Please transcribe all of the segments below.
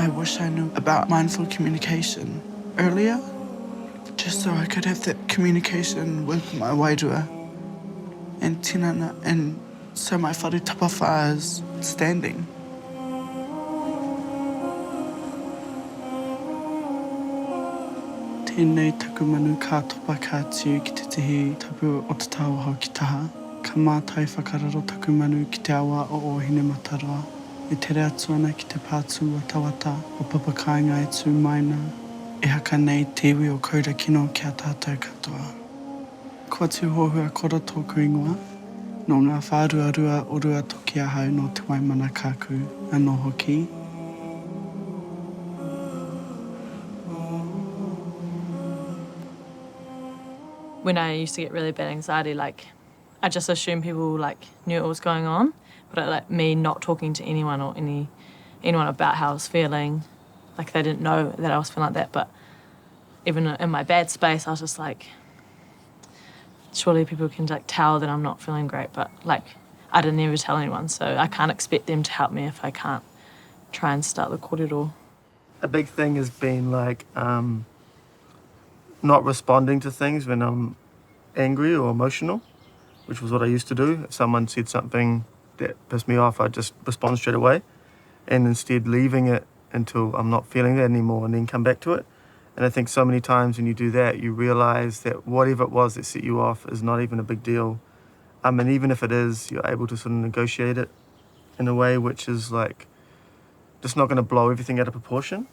I wish I knew about mindful communication earlier, just so I could have that communication with my wairua and tinana and so my whare tapawhā is standing. Tēnei taku manu ka topa ka tiu ki te tihi tapu o te tāwaho ki taha. Ka mātai whakararo taku manu ki te awa o Ōhinemataroa e tere atu ana ki te pā tūwatawata o Papakāinga e tū mai nā, e haka nei te iwi o Kourakino ki a tātou katoa. Ko Tūhohua Koro tōku ingoa. Nō ngā whāruarua o Ruatoki ahau nō Te Waimana Kākū anō hoki. When I used to get really bad anxiety like I just assumed people like knew what was going on but like me not talking to anyone or any anyone about how I was feeling like they didn't know that I was feeling like that but even in my bad space I was just like surely people can like tell that I'm not feeling great but like I didn't ever tell anyone so I can't expect them to help me if I can't try and start the kōrero. A big thing has been like um, not responding to things when I'm angry or emotional, which was what I used to do. If someone said something that pissed me off, I'd just respond straight away. And instead leaving it until I'm not feeling that anymore and then come back to it. And I think so many times when you do that, you realize that whatever it was that set you off is not even a big deal. Um, and even if it is, you're able to sort of negotiate it in a way which is like just not going to blow everything out of proportion,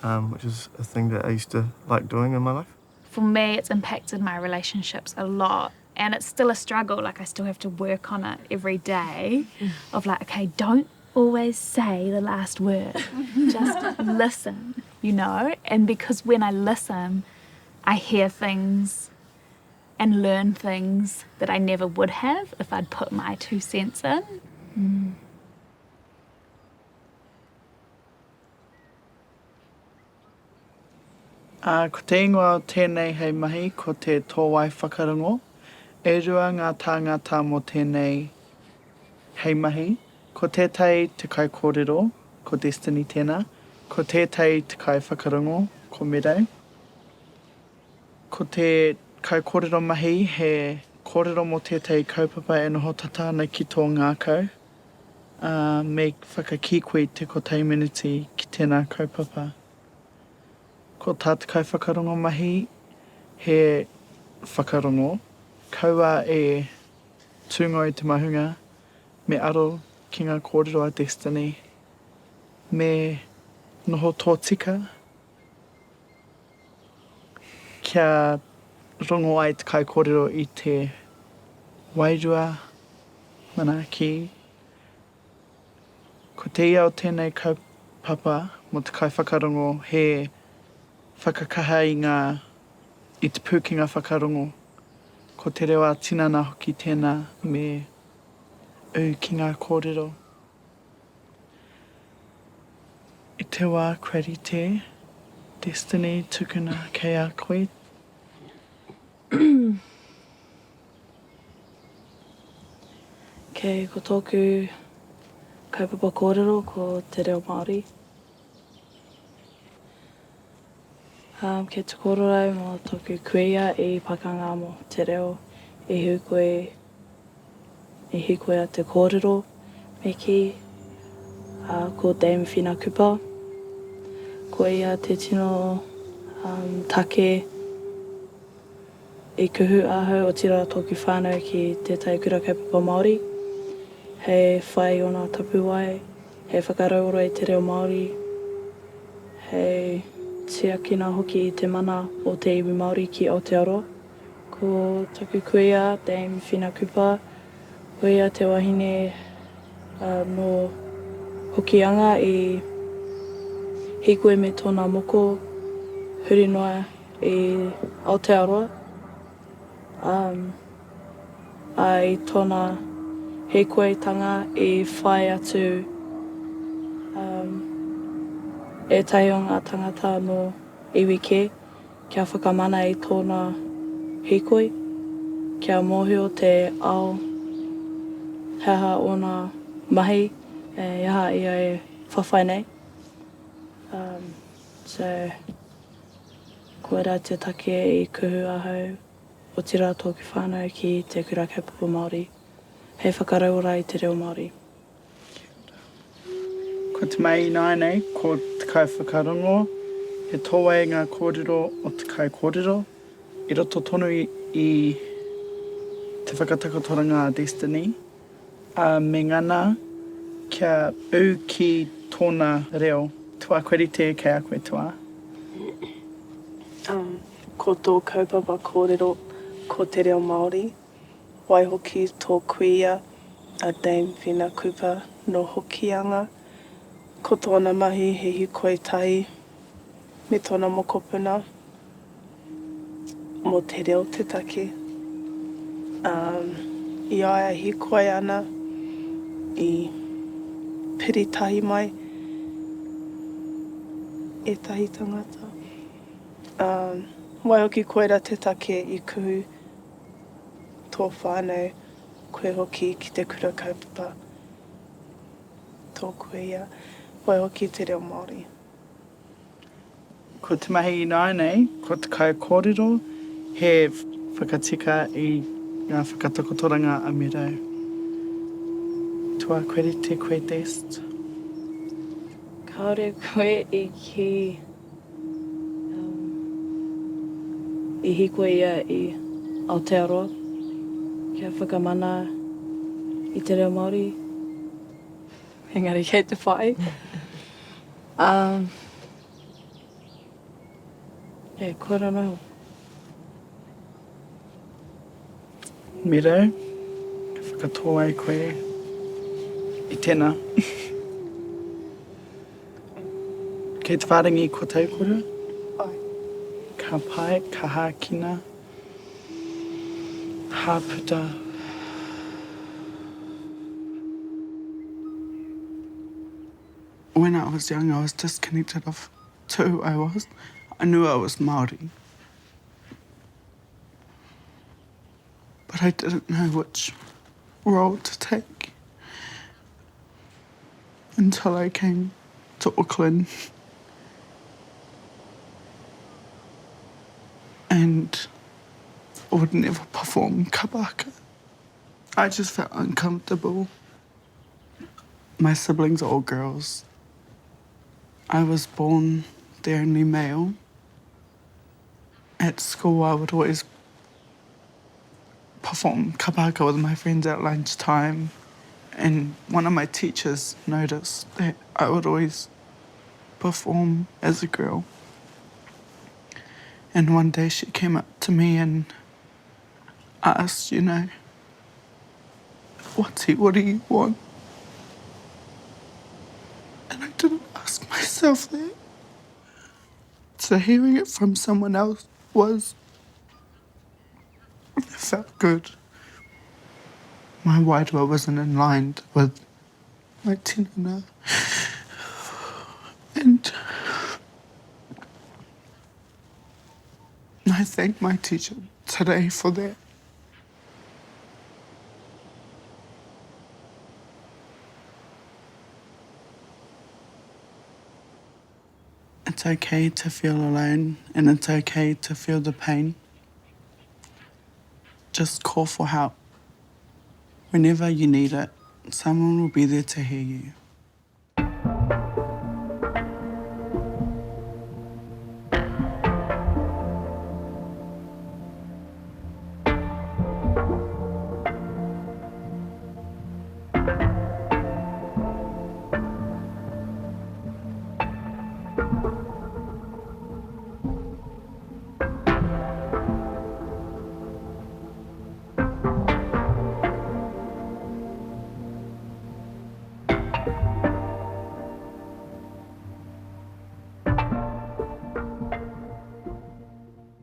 um, which is a thing that I used to like doing in my life. For me, it's impacted my relationships a lot. And it's still a struggle. Like, I still have to work on it every day of like, okay, don't always say the last word. Just listen, you know? And because when I listen, I hear things and learn things that I never would have if I'd put my two cents in. Mm. Ā, ko te ingoa o tēnei hei mahi ko te tōwai whakarongo. E rua ngā tāngata mō tēnei hei mahi. Ko tētahi te kaikōrero, ko Destiny tēnā. Ko tētahi te kaiwhakarongo, ko Merau. Ko te kaikōrero mahi he kōrero mō tētahi kaupapa e noho tata ana ki tō ngākau, ā, me whakakī koe i te kotahi meneti ki tēnā kaupapa. Ko tā te kaiwhakarongo mahi he whakarongo, kaua e tūngou i te mahunga, me aro ki ngā kōrero a Destiny, me noho tōtika kia rongo ai te kaikōrero i te wairua manaaki. Ko te ia o tēnei kaupapa mō te kaiwhakarongo he whakakaha i ngā, i te pūkenga whakarongo. Ko te reo ā-tinana hoki tēnā me ū ki ngā kōrero. I te wā kua rite, Destiny tukuna kei a koe. Kei ko tōku kaupapa kōrero ko te reo Māori. Um, kei te kōrero au mō tōku kuia i pakanga mō te reo i hūkoi, i hīkoia te kōrero me kī, uh, ko Dame Whina Cooper. Ko ia te tino um, take I kuhu ahau, otirā tōku whānau ki tētahi kura kaupapa Māori, hei whai i ōna tapuwae, hei whakarauora i te reo Māori, hei tiakina hoki i te mana o te iwi Māori ki Aotearoa. Ko taku kuia, Dame Whina Cooper, ko ia te wahine nō Hokianga i hīkoi me tōna moko huri noa i Aotearoa, ā, ā, i tōna hīkoitanga i whai atu ētahi o ngā tangata nō iwi kē kia whakamana i tōna hīkoi, kia mōhio te ao he aha ōna mahi, he aha ia e whawhai nei. Um, so, koirā te take i kuhu ahau, otirā tōku whānau ki te Kura Kaupapa Māori, hei whakarauora i te reo Māori. Kia ora. Ko te mahi ināianei, ko te kaiwhakarongo, he tōwai ngā kōrero o te kaikōrero, i roto tonu i te whakatakotoranga a Destiny, ā, me ngana kia ū ki tōna reo. Tua, koe rite kei a koe tua. Ko tō kaupapa kōrero ko te reo Māori. Waihoki tō kuia a Dame Whina Cooper nō Hokianga. Ko tōna mahi he hikoi tahi me tōna mokopuna mō te reo te take. Ā, i a ia hikoi ana i piri tahi mai ētahi tangata. Ā, waihoki koira te take i kuhu tō whānau, koe hoki ki te kura kaupapa, tō kuia, waihoki te reo Māori. Ko te mahi ināianei, ko te kaikōrero he whakatika i ngā whakatakotoranga a Merau. Tua koe rite koe Dest. Kāore koe i kī. I hīkoi ia i Aotearoa kia whakamana i te reo Māori, engari kei te whai. E, koira noa iho. Mere, ka whakatō ai koe i tēnā. Kei te whārangi ko tau koroua? Āe. Ka pai, ka hākina, hāputa. When I was young I was disconnected of to who I was. I knew I was Māori. But I didn't know which role to take until I came to Auckland and I would never perform kabaka. I just felt uncomfortable. My siblings are all girls. I was born the only male. At school I would always perform kabaka with my friends at lunchtime and one of my teachers noticed that I would always perform as a girl. And one day she came up to me and asked, you know, what's he, what do you want? And I didn't ask myself that. So hearing it from someone else was, it felt good. My wairua wasn't in line with my tinana. And I thank my teacher today for that. It's okay to feel alone and it's okay to feel the pain. Just call for help. Whenever you need it, someone will be there to hear you.